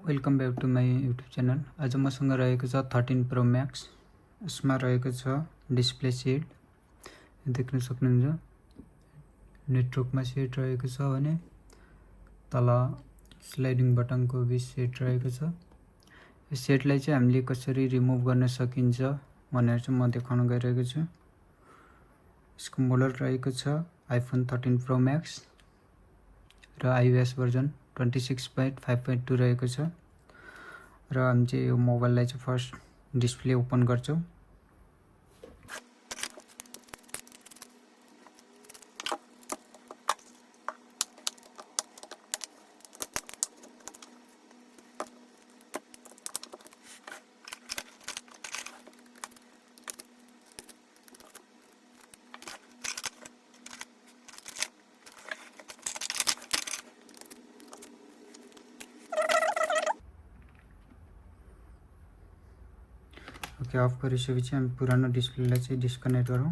Welcome back to my YouTube channel. आज मसँग रहेको छ 13 प्रो मैक्स। यसमा रहेको छ डिस्प्ले सेट देख्न सक्नुहुन्छ। नेटवर्कमा सेट रहेको छ भने तल स्लाइडिङ बटनको भी सेट रहेको छ। यो सेटलाई चाहिँ हामीले कसरी रिमुभ गर्न सकिन्छ भनेर चाहिँ म देखाउन गइरहेको छु। यसको मोडल रहेको छ आइफोन 13 प्रो मैक्स र iOS भर्जन 26.5.2 रहेको छ। र हामी चाहिँ यो मोबाइललाई चाहिँ फर्स्ट डिस्प्ले ओपन गर्छौं। ओके, अफ गरिसकेपछि हामी पुरानो डिस्प्लेलाई चाहिँ डिस्कनेक्ट गरौँ।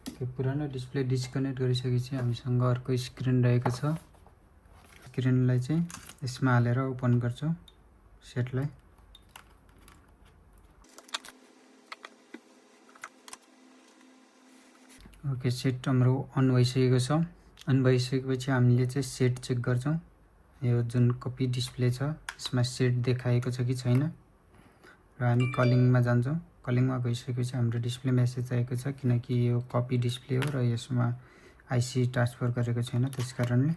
ओके, पुरानो डिस्प्ले डिस्कनेक्ट गरिसकेपछि हामीसँग अर्को स्क्रिन रहेको छ। स्क्रिनलाई चाहिँ यसमा हालेर ओपन गर्छौं सेटलाई। ओके, सेट हाम्रो अन भइसकेको छ। अन भइसकेपछि हामीले चाहिँ सेट चेक गर्छौं। यो जुन कपी डिस्प्ले छ यसमा सेट देखाएको छ कि छैन। र हामी कलिङमा जान्छौं। कलिङमा गइसकेपछि हाम्रो डिस्प्ले मेसेज आएको छ किनकि यो कपी डिस्प्ले हो र यसमा आईसी ट्रान्सफर गरेको छैन, त्यसकारणले।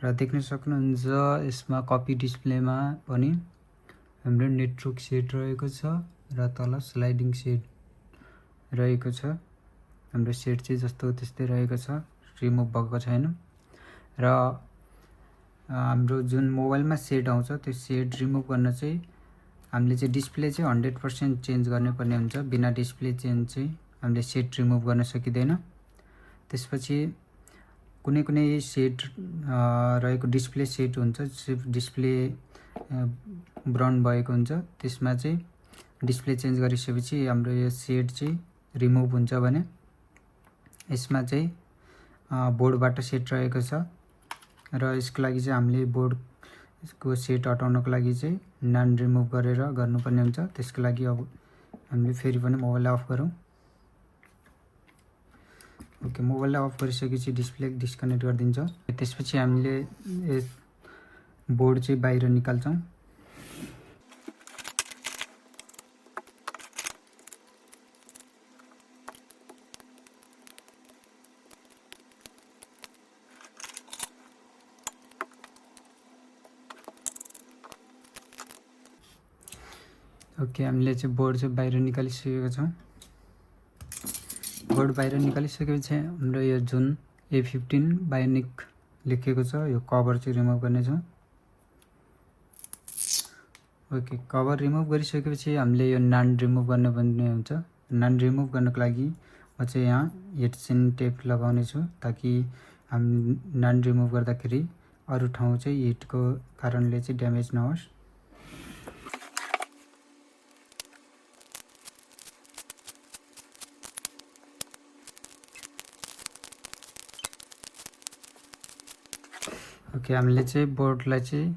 र देख्न सक्नुहुन्छ यसमा कपी डिस्प्लेमा पनि हाम्रो नेटवर्क सेट रहेको छ र तल स्लाइडिङ सेट रहेको छ। हाम्रो सेट चाहिँ जस्तो त्यस्तै रहेको छ, रिमुभ भएको छैन। र हाम्रो जुन मोबाइलमा सेट आउँछ त्यो सेट रिमुभ गर्न चाहिँ हामीले चाहिँ डिस्प्ले चाहिँ 100% चेन्ज गर्ने पर्ने हुन्छ। बिना डिस्प्ले चेन्ज चाहिँ हामीले सेट रिमुभ गर्न सकिदैन। त्यसपछि कुनै कुनै सेट रहेको डिस्प्ले सेट हुन्छ, सिर्फ डिस्प्ले ब्राउन भएको हुन्छ। त्यसमा चाहिँ डिस्प्ले चेन्ज गरिसकेपछि हाम्रो यो सेट चाहिँ रिमुभ हुन्छ भने यसमा चाहिँ बोर्डबाट सेट रहेको छ र यसको लागि चाहिँ हामीले बोर्डको सेट हटाउनको लागि चाहिँ नन रिमुभ गरेर गर्नुपर्ने हुन्छ। त्यसको लागि अब हामीले फेरि पनि मोबाइललाई अफ गरौँ। ओके, मोबाइललाई अफ गरिसकेपछि डिस्प्ले डिस्कनेक्ट गरिदिन्छौँ। त्यसपछि हामीले बोर्ड चाहिँ बाहिर निकाल्छौँ। ओके, हामीले चाहिँ बोर्ड चाहिँ बाहिर निकालिसकेका छौँ। बोर्ड बाहिर निकालिसकेपछि हाम्रो यो जुन A15 बायोनिक लेखेको छ यो कभर चाहिँ रिमुभ गर्नेछौँ। ओके, कभर रिमुभ गरिसकेपछि हामीले यो नन रिमुभ गर्नुपर्ने हुन्छ। नन रिमुभ गर्नको लागि म चाहिँ यहाँ हिटसिन टेप लगाउने छु ताकि हामी नन रिमुभ गर्दाखेरि अरू ठाउँ चाहिँ हिटको कारणले चाहिँ ड्यामेज नहोस्। ओके, हामीले चाहिँ बोर्डलाई चाहिँ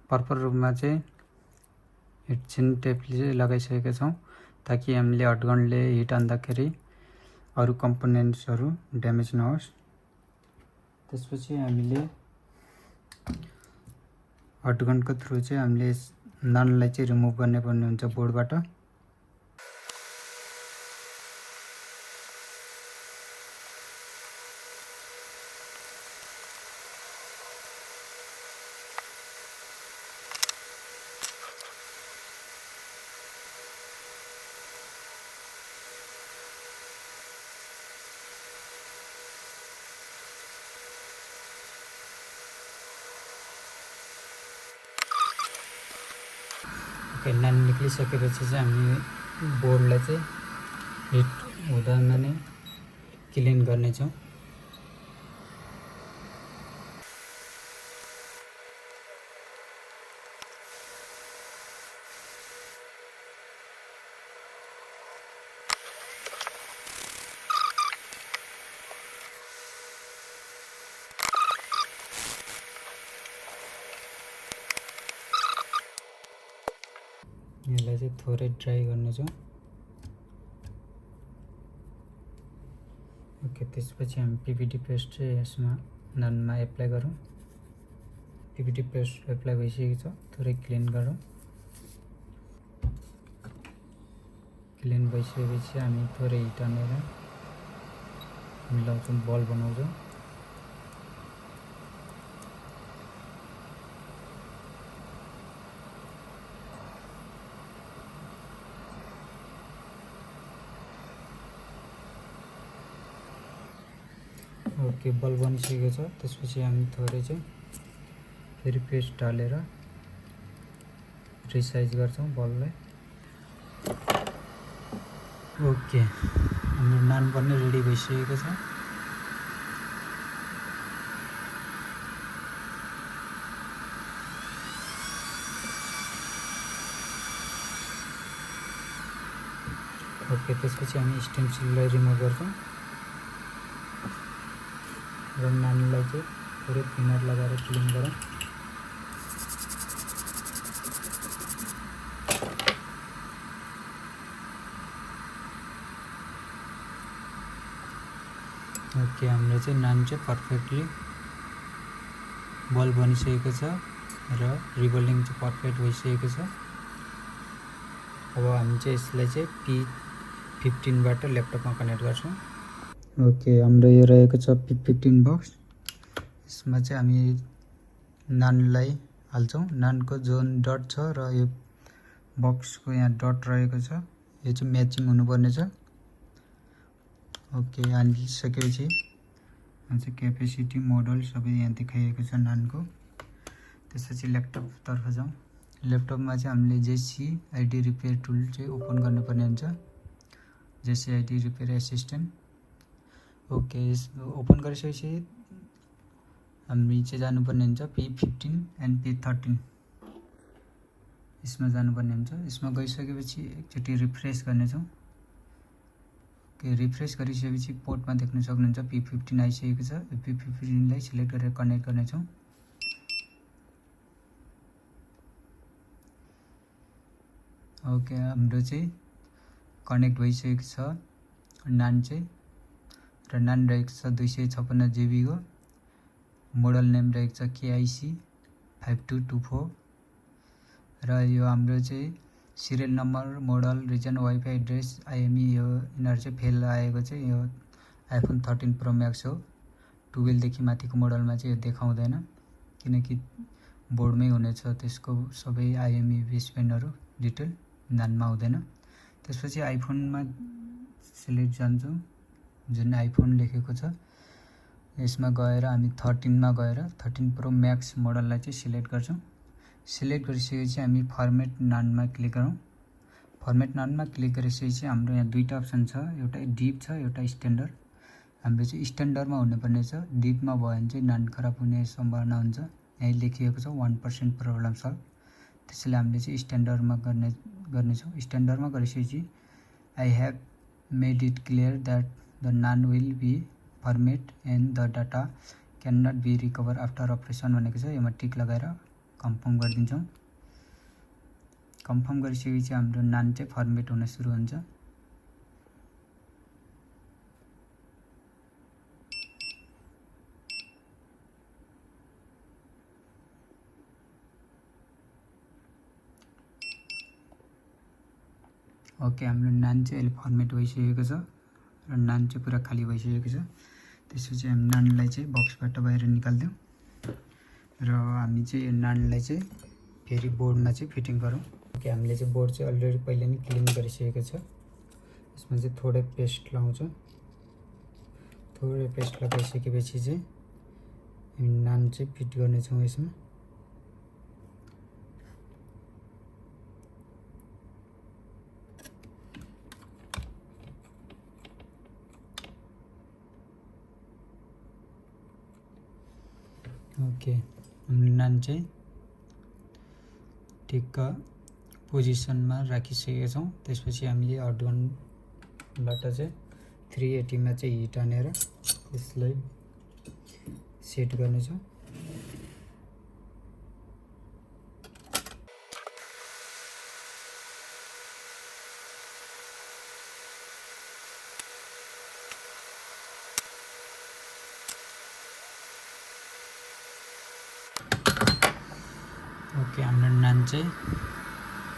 पर्पल रूपमा चाहिँ हिटसिन टेपले लगाइसकेका छौँ ताकि हामीले हटगनले हिट हान्दाखेरि अरू कम्पोनेन्ट्सहरू ड्यामेज नहोस्। त्यसपछि हामीले हटगनको थ्रु चाहिँ हामीले ननलाई चाहिँ रिमुभ गर्नुपर्ने हुन्छ बोर्डबाट। ओके, नन निक्लिसकेपछि चाहिँ हामी बोर्डलाई चाहिँ हिट हुँदैन नै क्लिन गर्नेछौँ। यसलाई चाहिँ थोरै ड्राई गर्नेछौँ। ओके, त्यसपछि हामी पिपिटी पेस्ट चाहिँ यसमा नानमा एप्लाई गरौँ। पिपिटी पेस्ट एप्लाई भइसकेको छ, थोरै क्लिन गरौँ। क्लिन भइसकेपछि हामी थोरै हिट हानेर मिलाउँछौँ, बल बनाउँछौँ। ओके, बल बनिसकेको छ। त्यसपछि हामी थोरै चाहिँ फेरि पेस्ट हालेर रिसाइज गर्छौँ बललाई। ओके, हाम्रो नान पनि रेडी भइसकेको छ। ओके, त्यसपछि हामी स्टेन्सिललाई रिमुभ गर्छौँ र नानलाई चाहिँ थोरै थिनर लगाएर क्लिन गरौँ। ओके, हाम्रो चाहिँ नान चाहिँ पर्फेक्टली बल बनिसकेको छ र रिबलिङ चाहिँ पर्फेक्ट भइसकेको छ। अब हामी चाहिँ यसलाई चाहिँ P15 बाट ल्यापटपमा कनेक्ट गर्छौँ। ओके, हाम्रो यो रहेको छ P15 बक्स। यसमा चाहिँ हामी नानलाई हाल्छौँ। नानको जुन डट छ र यो बक्सको यहाँ डट रहेको छ, यो चाहिँ म्याचिङ हुनुपर्ने छ। ओके, हालिसकेपछि चाहिँ क्यापेसिटी मोडल सबै यहाँ देखाइएको छ नानको। त्यसपछि ल्यापटपतर्फ जाउँ। ल्यापटपमा चाहिँ हामीले JCID रिपेयर टुल चाहिँ ओपन गर्नुपर्ने हुन्छ, JCID repair assistant. Okay, open गरिसकेपछि हामी चाहिँ जानुपर्ने हुन्छ P15 एन्ड P13 यसमा जानुपर्ने हुन्छ। यसमा गइसकेपछि एकचोटि रिफ्रेस गर्नेछौँ। ओके, रिफ्रेस गरिसकेपछि पोर्टमा देख्न सक्नुहुन्छ P15 आइसकेको छ। P15 लाई सिलेक्ट गरेर कनेक्ट गर्नेछौँ। ओके, हाम्रो चाहिँ कनेक्ट भइसकेको छ नान चाहिँ, र नान रहेको छ 256 GB को। मोडल नेम रहेको छ KIC 5224 र यो हाम्रो चाहिँ serial number, model, region, WiFi address, IME यो यिनीहरू चाहिँ फेल आएको चाहिँ यो iPhone 13 Pro Max हो। 12 देखि माथिको मोडलमा चाहिँ यो देखाउँदैन, किनकि बोर्डमै हुनेछ त्यसको सबै IME बेसबेन्डहरू डिटेल नानमा हुँदैन। त्यसपछि आइफोनमा सिलेक्ट जान्छौँ, जुन आइफोन लेखेको छ यसमा गएर हामी 13 मा गएर 13 Pro Max मोडललाई चाहिँ सिलेक्ट गर्छौँ। सिलेक्ट गरिसकेपछि हामी फर्मेट नानमा क्लिक गरौँ। फर्मेट नानमा क्लिक गरिसकेपछि हाम्रो यहाँ दुईटा अप्सन छ, एउटा डिप छ, एउटा स्ट्यान्डर्ड। हाम्रो चाहिँ स्ट्यान्डर्डमा हुनुपर्ने छ। डिपमा भयो भने चाहिँ नान खराब हुने सम्भावना हुन्छ। यहाँ लेखिएको छ 1% प्रब्लम सल्भ। त्यसैले हामीले चाहिँ स्ट्यान्डर्डमा गर्नेछौँ। स्ट्यान्डर्डमा गरिसकेपछि I have made it clear that the NAND will be format and the data can not be recover after operation भनेको छ। यसमा टिक लगाएर कन्फर्म गरिदिन्छौँ। कन्फर्म गरिसकेपछि हाम्रो नान चाहिँ फर्मेट हुन सुरु हुन्छ। ओके, हाम्रो नान चाहिँ अहिले फर्मेट भइसकेको छ र नान चाहिँ पुरा खाली भइसकेको छ। त्यसपछि हामी नानलाई चाहिँ बक्सबाट बाहिर निकाल्दियौँ र हामी चाहिँ यो नानलाई चाहिँ फेरि बोर्डमा चाहिँ फिटिङ गरौँ। ओके, हामीले चाहिँ बोर्ड चाहिँ अलरेडी पहिले नै क्लिन गरिसकेको छ। यसमा चाहिँ थोरै पेस्ट लगाउँछौँ। थोरै पेस्ट लगाइसकेपछि चाहिँ हामी नान चाहिँ फिट गर्नेछौँ यसमा। ओके, हामीले नान चाहिँ ठिक्क पोजिसनमा राखिसकेका छौँ। त्यसपछि हामीले हट गनबाट चाहिँ 380 मा चाहिँ हिट हानेर यसलाई सेट गर्नेछौँ। ओके हाम्रो नान चाहिँ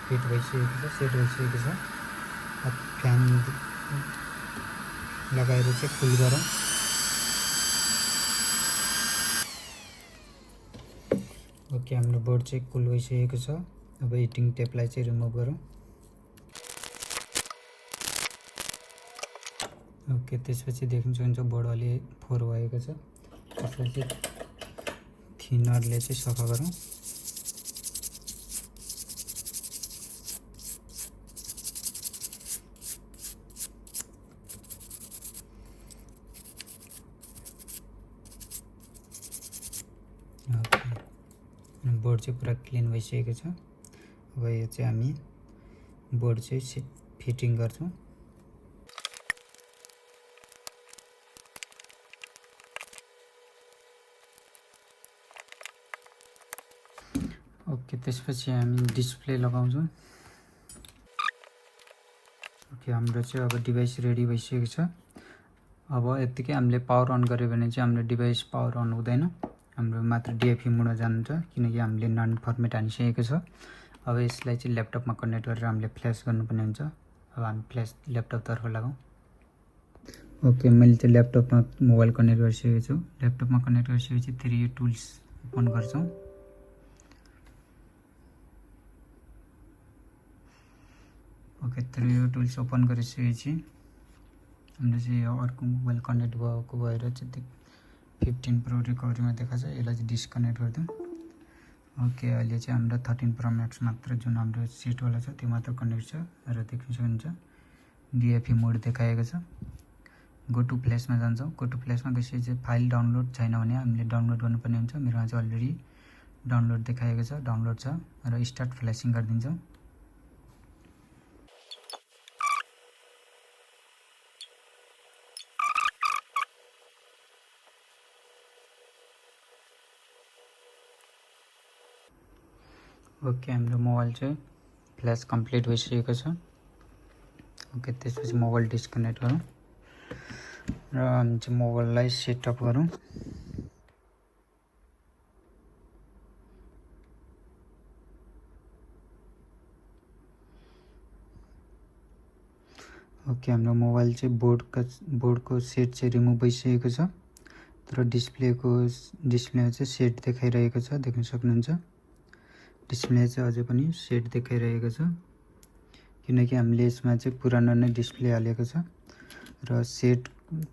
फिट भइसकेको छ, सेट भइसकेको छ। अब फ्यान लगाएर चाहिँ कुल गरौँ। ओके हाम्रो बोर्ड चाहिँ कुल भइसकेको छ। अब हिटिङ टेपलाई चाहिँ रिमुभ गरौँ। ओके त्यसपछि देख्न सक्नुहुन्छ बोर्ड अलि फोहोर भएको छ। त्यसलाई चाहिँ थिनरले चाहिँ सफा गरौँ। बोर्ड चाहिँ पुरा क्लिन भइसकेको छ। अब यो चाहिँ हामी बोर्ड चाहिँ फिटिङ गर्छौँ। ओके त्यसपछि हामी डिस्प्ले लगाउँछौँ। ओके हाम्रो चाहिँ अब डिभाइस रेडी भइसकेको छ। अब यतिकै हामीले पावर अन गर्यो भने चाहिँ हाम्रो डिभाइस पावर अन हुँदैन, हाम्रो मात्र डिएफई मोडमा जान्छ, किनकि हामीले नन फर्मेट हानिसकेको छ। अब यसलाई चाहिँ ल्यापटपमा कनेक्ट गरेर हामीले फ्ल्यास गर्नुपर्ने हुन्छ। अब हामी फ्ल्यास ल्यापटपतर्फ लगाउँ। ओके मैले चाहिँ ल्यापटपमा मोबाइल कनेक्ट गरिसकेको छु। ल्यापटपमा कनेक्ट गरिसकेपछि 3 टुल्स ओपन गर्छौँ। ओके 3 टुल्स ओपन गरिसकेपछि हामीले चाहिँ यो अर्को मोबाइल कनेक्ट भएको भएर चाहिँ 15 प्रो रिकभरीमा देखाएको छ, यसलाई चाहिँ डिस्कनेक्ट गरिदिउँ। ओके अहिले चाहिँ हाम्रो 13 प्रो म्याक्स मात्र जुन हाम्रो सेटवाला छ त्यो मात्र कनेक्ट छ र देख्न सक्नुहुन्छ डिएफई मोड देखाएको छ। गो टु फ्ल्यासमा जान्छौँ। गो टु फ्ल्यासमा गएपछि फाइल डाउनलोड छैन भने हामीले डाउनलोड गर्नुपर्ने हुन्छ। मेरोमा चाहिँ अलरेडी डाउनलोड देखाएको छ, डाउनलोड छ र स्टार्ट फ्ल्यासिङ गरिदिन्छौँ। ओके हाम्रो मोबाइल चाहिँ फ्ल्यास कम्प्लिट भइसकेको छ। ओके त्यसपछि मोबाइल डिस्कनेक्ट गरौँ र हामी चाहिँ मोबाइललाई सेटअप गरौँ। ओके हाम्रो मोबाइल चाहिँ बोर्डको सेट चाहिँ रिमुभ भइसकेको छ, तर डिस्प्लेमा चाहिँ सेट देखाइरहेको छ, देख्न सक्नुहुन्छ। डिस्प्ले चाहिँ अझै पनि सेट देखाइरहेको छ, किनकि हामीले यसमा चाहिँ पुरानो नै डिस्प्ले हालेको छ र सेट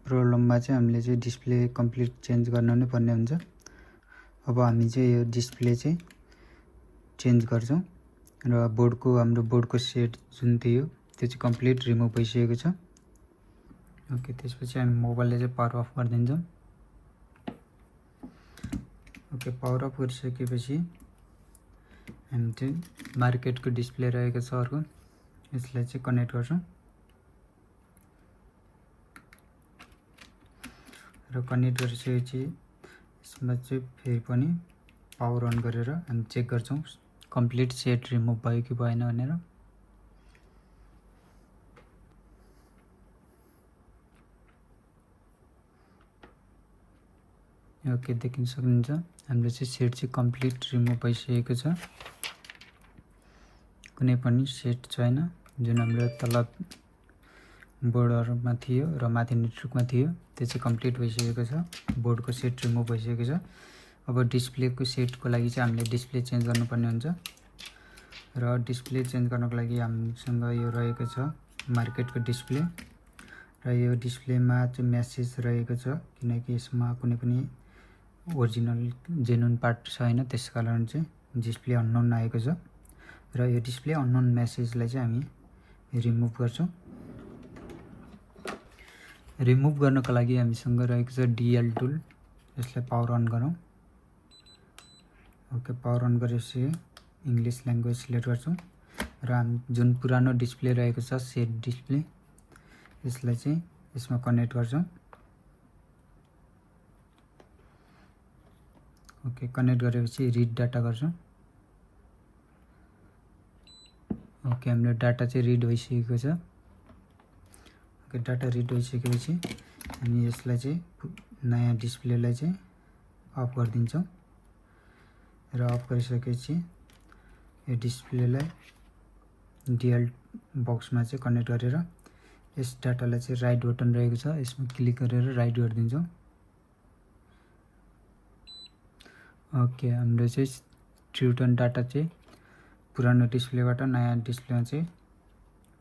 प्रब्लममा चाहिँ हामीले चाहिँ डिस्प्ले कम्प्लिट चेन्ज गर्न नै पर्ने हुन्छ। अब हामी चाहिँ यो डिस्प्ले चाहिँ चेन्ज गर्छौँ र हाम्रो बोर्डको सेट जुन थियो त्यो चाहिँ कम्प्लिट रिमुभ भइसकेको छ। ओके त्यसपछि हामी मोबाइललाई चाहिँ पावर अफ गरिदिन्छौँ। ओके पावर अफ गरिसकेपछि हामी चाहिँ मार्केटको डिस्प्ले रहेको छ अर्को, यसलाई चाहिँ कनेक्ट गर्छौँ र कनेक्ट गरिसकेपछि यसमा चाहिँ फेरि पनि पावर अन गरेर हामी चेक गर्छौँ कम्प्लिट सेट रिमुभ भयो कि भएन भनेर। ओके देख्न सक्नुहुन्छ हाम्रो चाहिँ सेट चाहिँ कम्प्लिट रिमुभ भइसकेको छ, कुनै पनि सेट छैन जुन हाम्रो तल बोर्डरमा थियो र माथि नेटवर्कमा थियो त्यो चाहिँ कम्प्लिट भइसकेको छ। बोर्डको सेट रिमुभ भइसकेको छ। अब डिस्प्लेको सेटको लागि चाहिँ हामीले डिस्प्ले चेन्ज गर्नुपर्ने हुन्छ र डिस्प्ले चेन्ज गर्नको लागि हामीसँग यो रहेको छ मार्केटको डिस्प्ले र यो डिस्प्लेमा चाहिँ मेसेज रहेको छ, किनकि यसमा कुनै पनि ओरिजिनल जेन्युन पार्ट छैन, त्यस कारण चाहिँ डिस्प्ले अननोन आएको छ र यो डिस्प्ले अननोन मेसेजलाई चाहिँ हामी रिमुभ गर्छौँ। रिमुभ गर्नको लागि हामीसँग रहेको छ डिएल टुल, यसलाई पावर अन गरौँ। ओके पावर अन गरेपछि इङ्ग्लिस ल्याङ्ग्वेज सिलेक्ट गर्छौँ र हामी जुन पुरानो डिस्प्ले रहेको छ सेट डिस्प्ले यसलाई चाहिँ यसमा कनेक्ट गर्छौँ। ओके कनेक्ट गरेपछि रिड डाटा गर्छौँ। ओके हाम्रो डाटा चाहिँ रिड भइसकेको छ। ओके डाटा रिड भइसकेपछि हामी यसलाई चाहिँ नयाँ डिस्प्लेलाई चाहिँ अफ गरिदिन्छौँ र अफ गरिसकेपछि यो डिस्प्लेलाई डिएल बक्समा चाहिँ कनेक्ट गरेर यस डाटालाई चाहिँ राइट बटन रहेको छ, यसमा क्लिक गरेर राइट गरिदिन्छौँ। ओके, हाम्रो चाहिँ रिटर्न डाटा चाहिँ पुरानो डिस्प्लेबाट नयाँ डिस्प्लेमा चाहिँ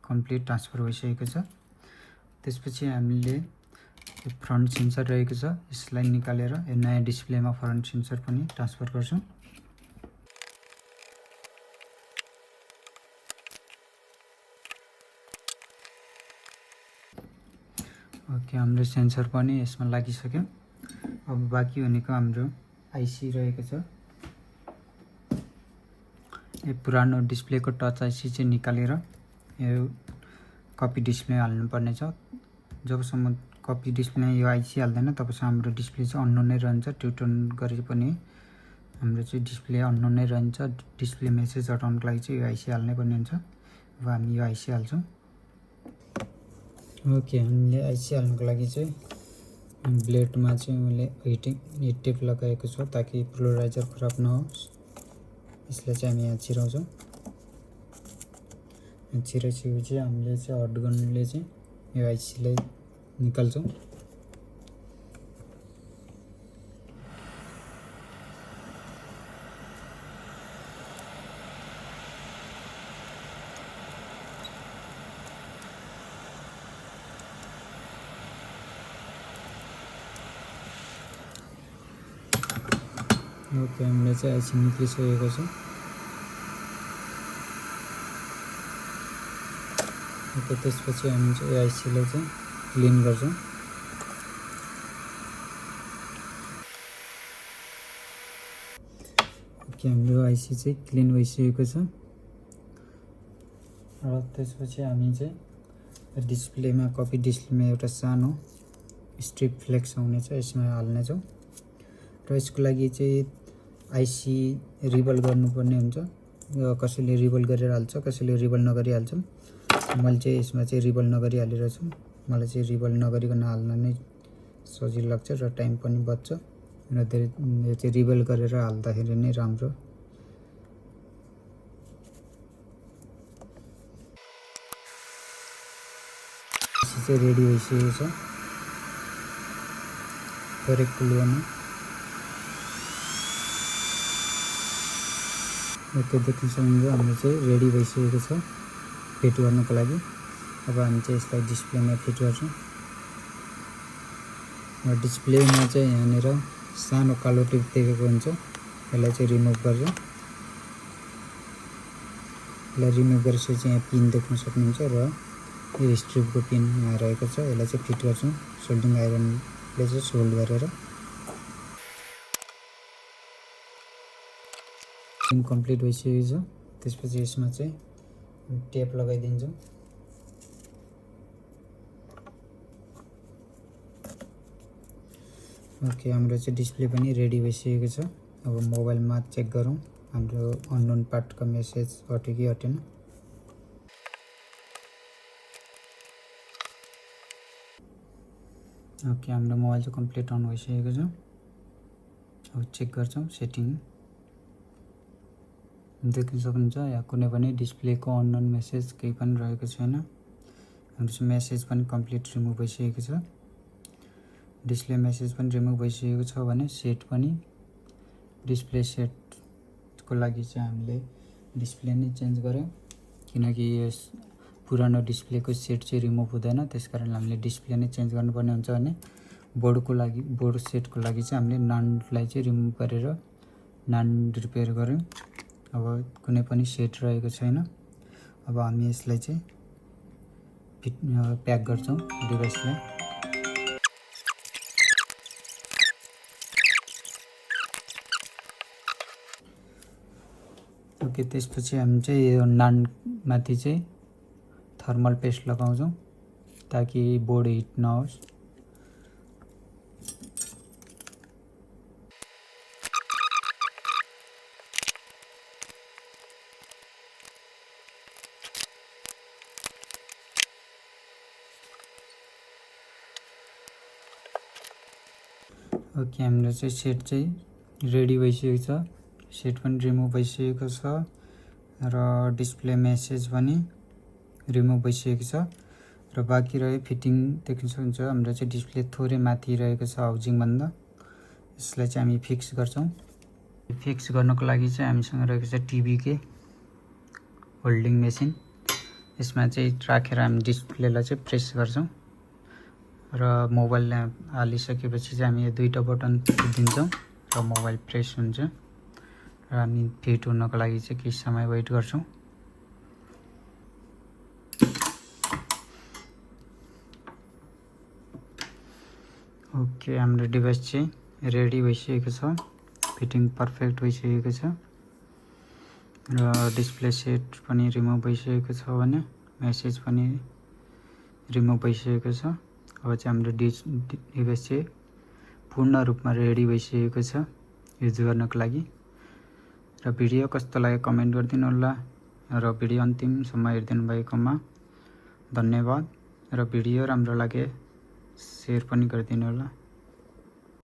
कम्प्लिट ट्रान्सफर भइसकेको छ। त्यसपछि हामीले यो फ्रन्ट सेन्सर रहेको छ, यसलाई निकालेर यो नयाँ डिस्प्लेमा फ्रन्ट सेन्सर पनि ट्रान्सफर गर्छौँ। ओके, हाम्रो सेन्सर पनि यसमा लागिसक्यो। अब बाँकी भनेको हाम्रो आइसी रहेको छ। यो पुरानो डिस्प्लेको टच आइसी चाहिँ निकालेर यो कपी डिस्प्ले हाल्नुपर्ने छ। जबसम्म कपी डिस्प्लेमा यो आइसी हाल्दैन तबसम्म हाम्रो डिस्प्ले चाहिँ अननोन नै रहन्छ। ट्युटन गरे पनि हाम्रो चाहिँ डिस्प्ले अननोन नै रहन्छ। डिस्प्ले मेसेज हटाउनको लागि चाहिँ यो आइसी हाल्नै पर्ने हुन्छ। अब हामी यो आइसी हाल्छौँ। ओके, हामीले आइसी हाल्नुको लागि चाहिँ ब्लेडमा चाहिँ मैले हिट टेप लगाएको छु ताकि पोलराइजर खराब नहोस्। यसलाई चाहिँ हामी यहाँ छिराउँछौँ। छिराइसकेपछि हामीले चाहिँ हट गर्नुले चाहिँ यो आइसीलाई निकाल्छौँ। ओके, हामीले चाहिँ आइसी निक्लिसकेको छ। ओके, त्यसपछि हामी चाहिँ आइसीलाई चाहिँ क्लिन गर्छौँ। ओके, हाम्रो आइसी चाहिँ क्लिन भइसकेको छ। र त्यसपछि हामी चाहिँ डिस्प्लेमा कपी डिस्प्लेमा एउटा सानो स्ट्रिप फ्लेक्स आउने छ, यसमा हाल्नेछौँ। र यसको लागि चाहिँ आइसी रिबल गर्नुपर्ने हुन्छ। कसैले रिबल गरेर हाल्छ, कसैले रिबल नगरी हाल्छ। मैले चाहिँ यसमा चाहिँ रिबल नगरी हालेर छु। मलाई चाहिँ रिबल नगरिकन हाल्न नै सजिलो लाग्छ र टाइम पनि बच्छ र धेरै यो चाहिँ रिबल गरेर हाल्दाखेरि नै राम्रो। चाहिँ रेडी भइसकेको छ। करेक्ट पुल गर्नु। ओके, देख्न सक्नुहुन्छ हाम्रो चाहिँ रेडी भइसकेको छ फिट गर्नुको लागि। अब हामी चाहिँ यसलाई डिस्प्लेमा फिट गर्छौँ। र डिस्प्लेमा चाहिँ यहाँनिर सानो कालो टिप देखेको हुन्छ, यसलाई चाहिँ रिमुभ गर्छौँ। यसलाई रिमुभ गरेपछि चाहिँ यहाँ पिन देख्न सक्नुहुन्छ र यो स्ट्रिपको पिन यहाँ रहेको छ, यसलाई चाहिँ फिट गर्छौँ सोल्डिङ आइरनले चाहिँ सोल्ड गरेर। पिन कम्प्लिट भइसकेको छ। त्यसपछि यसमा चाहिँ टेप लगाइदिन्छौँ। ओके, हाम्रो चाहिँ डिस्प्ले पनि रेडी भइसकेको छ। अब मोबाइलमा चेक गरौँ हाम्रो अननोन पार्टको मेसेज हट्यो कि हटेन। ओके, हाम्रो मोबाइल चाहिँ कम्प्लिट अन भइसकेको छ। अब चेक गर्छौँ सेटिङ। देख्न सक्नुहुन्छ यहाँ कुनै पनि डिस्प्लेको अननोन मेसेज केही पनि रहेको छैन। हाम्रो चाहिँ मेसेज पनि कम्प्लिट रिमुभ भइसकेको छ। डिस्प्ले मेसेज पनि रिमुभ भइसकेको छ भने सेट पनि डिस्प्ले सेटको लागि चाहिँ हामीले डिस्प्ले नै चेन्ज गऱ्यौँ, किनकि यस पुरानो डिस्प्लेको सेट चाहिँ रिमुभ हुँदैन। त्यसकारण हामीले डिस्प्ले नै चेन्ज गर्नुपर्ने हुन्छ। भने बोर्डको लागि बोर्ड सेटको लागि चाहिँ हामीले नानलाई चाहिँ रिमुभ गरेर नान रिपेयर गऱ्यौँ। अब कुनै पनि सेट रहेको छैन। अब हामी यसलाई चाहिँ प्याक गर्छौँ डिभाइसलाई। ओके, त्यसपछि हामी चाहिँ यो नानमाथि चाहिँ थर्मल पेस्ट लगाउँछौँ ताकि बोर्ड हिट नहोस्। ओके, हाम्रो चाहिँ सेट चाहिँ रेडी भइसकेको छ। सेट पनि रिमुभ भइसकेको छ र डिस्प्ले मेसेज पनि रिमुभ भइसकेको छ र बाँकी रह्यो फिटिङ देख्न सक्नुहुन्छ। हाम्रो चाहिँ डिस्प्ले थोरै माथि रहेको छ हाउजिङभन्दा। यसलाई चाहिँ हामी फिक्स गर्छौँ। फिक्स गर्नको लागि चाहिँ हामीसँग रहेको छ टिभीकै होल्डिङ मेसिन। यसमा चाहिँ राखेर हामी डिस्प्लेलाई चाहिँ प्रेस गर्छौँ र मोबाइल हालिसकेपछि चाहिँ हामी यो दुईटा बटन दिन्छौँ र मोबाइल प्रेस हुन्छ र हामी फिट हुनको लागि चाहिँ केही समय वेट गर्छौँ। ओके, हाम्रो डिभाइस चाहिँ रेडी भइसकेको छ, फिटिङ पर्फेक्ट भइसकेको छ र डिस्प्ले सेट पनि रिमुभ भइसकेको छ भने मेसेज पनि रिमुभ भइसकेको छ। अब चाहिँ हाम्रो डिभाइस चाहिँ पूर्ण रूपमा रेडी भइसकेको छ युज गर्नको लागि। र भिडियो कस्तो लाग्यो कमेन्ट गरिदिनु होला र भिडियो अन्तिमसम्म हेरिदिनु भएकोमा धन्यवाद र भिडियो राम्रो लागे सेयर पनि गरिदिनु होला।